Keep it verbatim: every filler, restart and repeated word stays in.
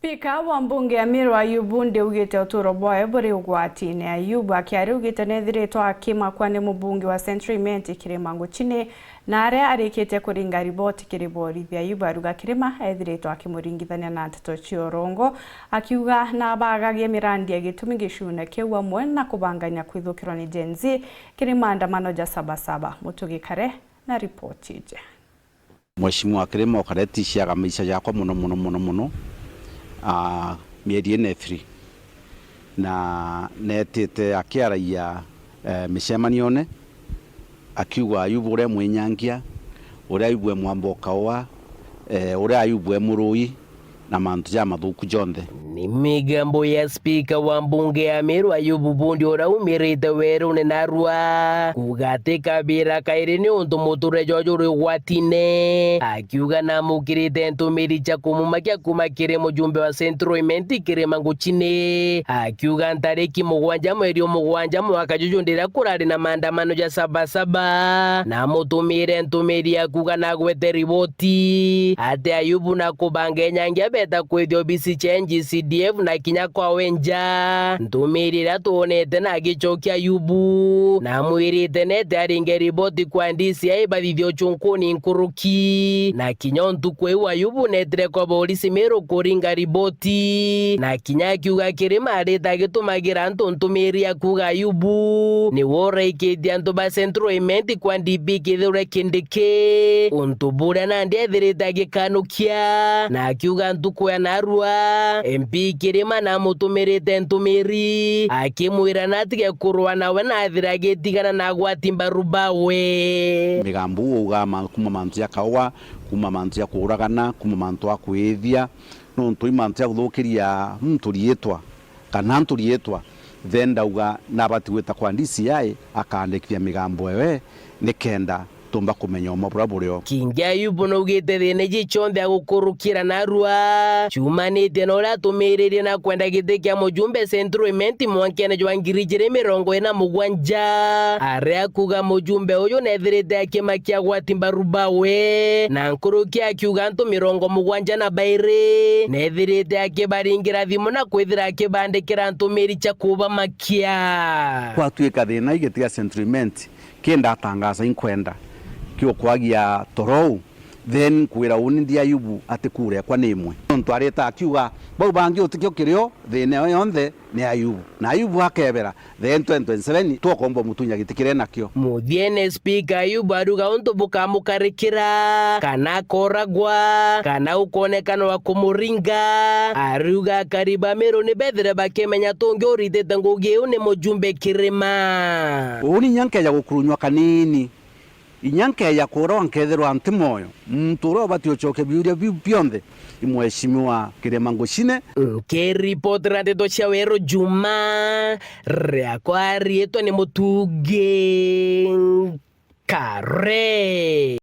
Spika wa mbunge ya Meru Ayubu Ndi augite uturo bwawe buri ugwatine. Ayubu akiaria augite nethiritwe akimakua ni mubunge wa Central Imenti Kirima Nguchine, na aria arikitie kuringa riboti kiri borithi. Ayubu aruga Kirima ethiritwe akimuringithania na nteto cia urongo, akiuga nabagagia mirandi ya gitumi gicune kiu amwe na kubangania kwithukirwa ni Gen Z kiri maandamano ja Sabasaba. Mutugi Kare na ripoti iji. Mheshimiwa Kirima ukareticia maisha jakwa muno, muno, muno, muno, ah, mieri ina ithiri. Na netite akiaragia, eh, micemanione, akiuga Ayubu uria mwinyangia, uria Ayubu e mwamba ukaua, eh, uria Ayubu e murui, na mantu jamathuku jonthe. Ni migambo ya spika wa mbunge ya Meru Ayubu Bundi uria umirite werune narua kuuga ati kabira kairi ni untu muture jwawe juri ugwatine, akiuga namukirite ntumiri cia kumumakia kuma kiri mujumbe wa Central Imenti Kirima Nguchine, akiuga ntariki mugwanja mweri o mugwanja mwaka juju ndiria kurari na maandamano ja Sabasaba, namutumire ntumiri ya kuuga nagwete riboti ati Ayubu na kubanga inyangia beta kwithia obisi cia N G C D F na kinya kwawe nja. Ntumiri iria twonete na agicokia Ayubu, namwirite nete aringe riboti kwa D C I bathithie ucunkuni nkuruki. Na kinya o ntuku iu Ayubu netire kwa borisi Meru kuringa riboti, na kinya akiuga Kirima arite agitumagira antu ntumiri ya kuuga Ayubu niwe uraikitie antu ba Central Imenti kwa D P Kithure Kindiki, untu buria nandi ethirite agikanukia, na akiuga ntuku ya narua M P Kirima namutumirite ntumiri akimwira natige kurua nawe na athira agitigana na agwati mbaru bawe. Migambo uu uga ma-, kuma mantu ja kaua, kuma mantu ja kuuragana, kuma mantu a kwithia, nontu i mantu ja kuthukiria muntu riitwa, kana antu riitwa, then ndauga nabati gwita kwa D C I akaandikithia migambo ewe, nikenda tumba kumenya uma buria burio. Kingi Ayubu naugite thina iji cionthe agukurukira narua ciumanitie na uria atumiririe na kwenda giti kia mujumbe Central Imenti mwankene jwa ngiri ijiri mirongo ina mugwanja, aria akuuga mujumbe uju nethirite akimakia agwati mbaru bawe, na nkuruki akiuga antu mirongo mugwanja na bairi nethirite akibaringira thimu na kwithira akibandikira ntumiri cia kubamakia. Kwatuika thina igiti gia Central Imenti kindatangaza inkwenda kiukwagia toro uu, then nkwira uni ndi Ayubu ati kura ekwa ni imwe. Nontu arita akiuga, bau bangi utikio kirio, thina iyo yonthe ni Ayubu. Na Ayubu akebera, then twenty twenty-seven twokomba mutunya giti kiria enakio. Muthiene, spika Ayubu aruga untu bukamukarikira, kana akoragwa, kana ukonekana wa kumuringa. Ariuga akari ba Meru ni bethire bakimenya tungi uritite ngugi iu ni mujumbe Kirima. Uni inya nkeja gukurunywa kanini. Inya nkeja kuurwa nkethirwa nti mwoyo, muntu uria ubati ucokia biuria biu bionthe i Mheshimiwa Kirima Nguchine. Nkiripotera ndeto cia Weru Juma, riakwa riitwa ni Mutugi Kare.